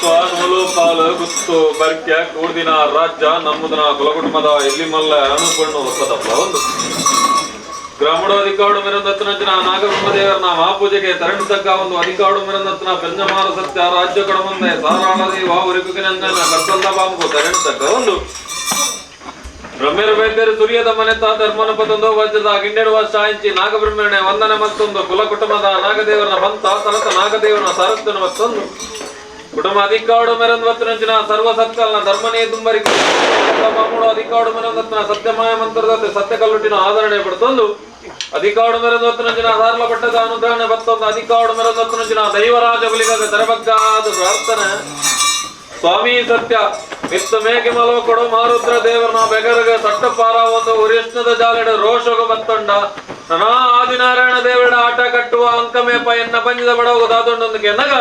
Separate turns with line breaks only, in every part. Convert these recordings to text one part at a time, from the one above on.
ಅಶ್ವ ನೂಲು ಪಾಲು ಗುತ್ತು ಬರ್ಕೆ ಕೂರ್ದಿನ ರಾಜ್ಯ ನಮ್ಮದನ ಕುಲಕುಟುಂಬದ ಎಲ್ಲಿ ಮಲ್ಲ ಅನುಪಣ್ಣು ಹೊಸದಪ್ಪ ಒಂದು ಗ್ರಾಮಡ ಅಧಿಕಾಡು ಮೆರಂದತ್ತನಂಚಿನ ನಾಗಬ್ರಹ್ಮದೇವರನ ಮಹಾಪೂಜೆಗೆ ತರಣಿ ತಗ್ಗ ಒಂದು ಅಧಿಕಾಡು ಮೆರಂದತ್ತನ ಪೆಂಜಮಾರ ಸತ್ಯ ರಾಜ್ಯ ಕಡಮಂದೆ ಸಾರಾಳ ದೇವ ಉರಿಕುಕಿನಂಗನ ಕರ್ತಲ್ದ ಬಾಂಬು ತರಣಿ ತಗ್ಗ ಒಂದು ಬ್ರಹ್ಮರ ವೈದ್ಯರು ಸೂರ್ಯದ ಮನೆತ ಧರ್ಮನ ಪತೊಂದು ವಜ್ರದ ಗಿಂಡೆಡುವ ಶಾಯಿಂಚಿ ನಾಗಬ್ರಹ್ಮಣೆ ವಂದನೆ ಮತ್ತೊಂದು ಕುಲ ಕುಟುಂಬದ ನಾಗದೇವರನ ಬಂತ ಸರತ ನಾಗದೇವನ ಸರತ್ತನ ಮತ್ತೊಂದು ಕುಟುಂಬ ಅಧಿಕಾಡು ಮೆರಂದ್ವತ್ತನಂಚಿನ ಸರ್ವ ಸತ್ಕಲ್ನ ಧರ್ಮನೇ ತುಂಬರಿ ಅಧಿಕಾಡು ಮೆರಂದತ್ತನ ಸತ್ಯಮಯ ಮಂತ್ರದ ಸತ್ಯ ಕಲ್ಲುಟ್ಟಿನ ಆಧರಣೆ ಪಡ್ತೊಂದು ಅಧಿಕಾಡು ಮೆರಂದ್ವತ್ತನಂಚಿನ ಸಾರ್ಲ ಪಟ್ಟದ ಅನುಗ್ರಹಣೆ ಬತ್ತೊಂದು ಅಧಿಕಾಡು ಮೆರಂದ್ವತ್ತನಂಚಿನ ದೈವರಾಜ ಬಲಿಗಾಗ ತರಬಗ್ಗಾದ ಪ್ರಾರ್ಥನೆ. ಸ್ವಾಮಿ ಸತ್ಯ ಮಿತ್ತ ಮೇಕೆ ಮಲೋ ಕೊಡು ಮಾರುದ್ರ ದೇವರನ ಬೆಗರಗ ತಟ್ಟಪಾರ ಒಂದು ಉರಿಷ್ಣದ ಜಾಲೆಡ ರೋಷಗ ಬತ್ತೊಂಡ ನಾ ಆದಿನಾರಾಯಣ ದೇವರ ಆಟ ಕಟ್ಟುವ ಅಂಕಮೇಪ ಎನ್ನ ಪಂಜದ ಬಡವು ದಾದೊಂಡೊಂದು ನಗ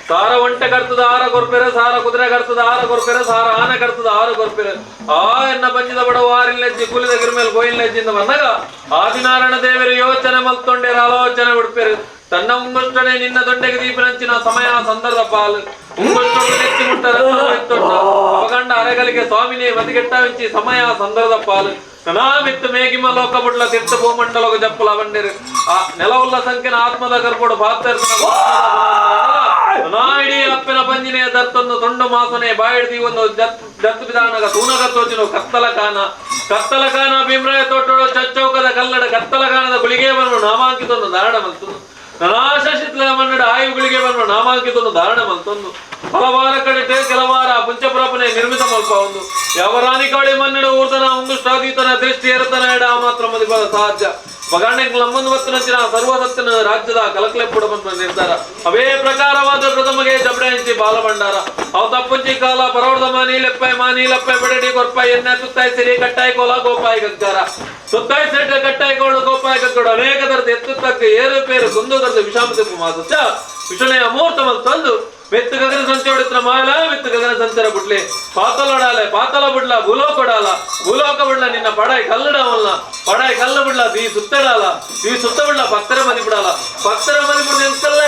ಸಾರ ಒಂಟೆ ಕರ್ತದ ಆರ ಕೊರ್ಪೆರೆ, ಸಾರ ಕುದುರೆ ಕರ್ತದ ಆರ ಕೊರ್ಪೆರೆ, ಸಾರ ಆನೆ ಕರ್ತದ ಆರ ಕೊರ್ಪೆರೆ, ಆ ಎನ್ನ ಪಂಜದ ಬಡವು ಆರಿಲ್ಲೆಜ್ಜಿ ಕುಲಿದ ಗಿರ್ಮೇಲ್ ಗೋಯಿಲ್ಲೆಜ್ಜಿಂದ ಬಂದಾಗ ಆದಿನಾರಾಯಣ ದೇವರು ಯೋಚನೆ ಮಲ್ತೊಂಡೇರ ಆಲೋಚನೆ ಬಿಡ್ಪೆರು. ತನ್ನ ಉಂಗುಷ್ಟನೆ ನಿನ್ನ ದೊಡ್ಡೆಗೆ ದೀಪನಂಚಿನ ಸಮಯ ಸಂದರ್ಭ ಪಾಲು ಉಂಗುಷ್ಟೊಂದು ನೆಚ್ಚಿ ಮುಟ್ಟ ಅವಗಂಡ ಅರೆಗಲಿಗೆ ಸ್ವಾಮಿನೇ ಮತಿಗೆಟ್ಟ ಸಮಯ ಸಂದರ್ಭ ಪಾಲು ನನಾಮಿತ್ತು ಮೇಗಿಮ ಲೋಕ ಬುಡ್ಲ ತೀರ್ಥ ಭೂಮಂಡಲೋಕ ಜಪ್ಪುಲ ಬಂಡಿರು ಆ ನೆಲವುಲ್ಲ ಸಂಖ್ಯೆನ ಆತ್ಮದ ಕರ್ಪೋಡು ನಾಯಿಡಿ ಅಪ್ಪಿನ ಪಂಜಿನೆಯ ದತ್ತೊಂದು ತುಂಡು ಮಾಸನೆ ಬಾಯಿಡ್ದಿ ಒಂದು ಜತ್ ಬಿದಾನಗ ತೂನಗ ತೋಚಿನ ಕತ್ತಲ ಕಾನ ಕತ್ತಲ ಕಾನ ಭೀಮರಾಯ ತೋಟೋಡು ಚಚ್ಚೌಕದ ಕಲ್ಲಡ ಕತ್ತಲ ಕಾನದ ಗುಳಿಗೆ ಬನ್ನು ನಾಮಾಂಕಿತೊಂದು ಧಾರಣ ಮಲ್ತೊಂದು ನಾಶಿತ್ಲ ಮನ್ನಡ ಆಯು ಗುಳಿಗೆ ಬನ್ನು ನಾಮಾಂಕಿತೊಂದು ಧಾರಣ ಮಲ್ತೊಂದು ಹಲವಾರ ಕಡೆ ಕೆಲವಾರ ಪುಂಚಪ್ರಾಪನೆ ನಿರ್ಮಿತ ಮಲ್ಪ ಒಂದು ಯಾವ ರಾಣಿ ಕಾಳಿ ಮನ್ನಡ ಊರ್ದನ ಉಂಗುಷ್ಟಾದೀತನ ದೃಷ್ಟಿ ಏರತನ ಎಡ ಮಾತ್ರ ಮದಿಪದ ಸಾಧ್ಯ ಬಗಾಣೆಗೆ ಲಮ್ಮಂದು ವತ್ತನಂಚಿನ ಸರ್ವಸತ್ತಿನ ರಾಜ್ಯದ ಕಲಕಲೆಪ್ಪುಡ ಬಂದ ನಿರ್ಧಾರ ಅವೇ ಪ್ರಕಾರವಾದ ಪ್ರಥಮಗೆ ಜಬಡಂಚಿ ಬಾಲಭಂಡಾರ ಅವು ತಪ್ಪುಂಚಿ ಕಾಲ ಪರವರ್ದ ಮಾನೀಲೆಪ್ಪಾಯ್ ಮಾನೀಲಪ್ಪಾಯ್ ಬಡಡಿ ಕೊರ್ಪಾಯ್ ಎನ್ನ ತುತ್ತಾಯ್ ಸಿರಿ ಕಟ್ಟಾಯ್ ಕೋಲ ಗೋಪಾಯ್ ಗಗ್ಗಾರ ತುತ್ತಾಯ್ ಸೆಟ್ಟ ಕಟ್ಟಾಯ್ ಕೋಳು ಗೋಪಾಯ್ ಗಗ್ಗಡು ಅನೇಕ ತರದ ಎತ್ತು ತಕ್ಕ ಏರುಪೇರು ಕುಂದು ತರದ ವಿಷಾಮತಿ ಮಾಸಚ್ಚ ವಿಷಣೆಯ ಅಮೂರ್ತಮ ತಂದು ಮೆತ್ತು ಗಗನ ಸಂಚೋಡಿತ್ರ ಮಾಯಲ ಮೆತ್ತು ಗಗನ ಸಂಚಾರ ಬುಡ್ಲೆ ಪಾತಲೊಡಾಲೆ ಪಾತಲ ಬುಡ್ಲ ಭೂಲೋಕೊಡಾಲ ಭೂಲೋಕ ಬುಡ್ಲ ನಿನ್ನ ಪಡಾಯಿ ಕಲ್ಲಡವಲ್ಲ ಪಡಾಯಿ ಕಲ್ಲ ಬುಡ್ಲ ದೀ ಸುತ್ತಡಾಲ ದೀ ಸುತ್ತ ಬಿಡ್ಲ ಪತ್ತರ ಮದಿ ಬಿಡಾಲ ಪತ್ತರ ಮದಿ ಬಿಡ್ಲ ಎಂತೆಲ್ಲ.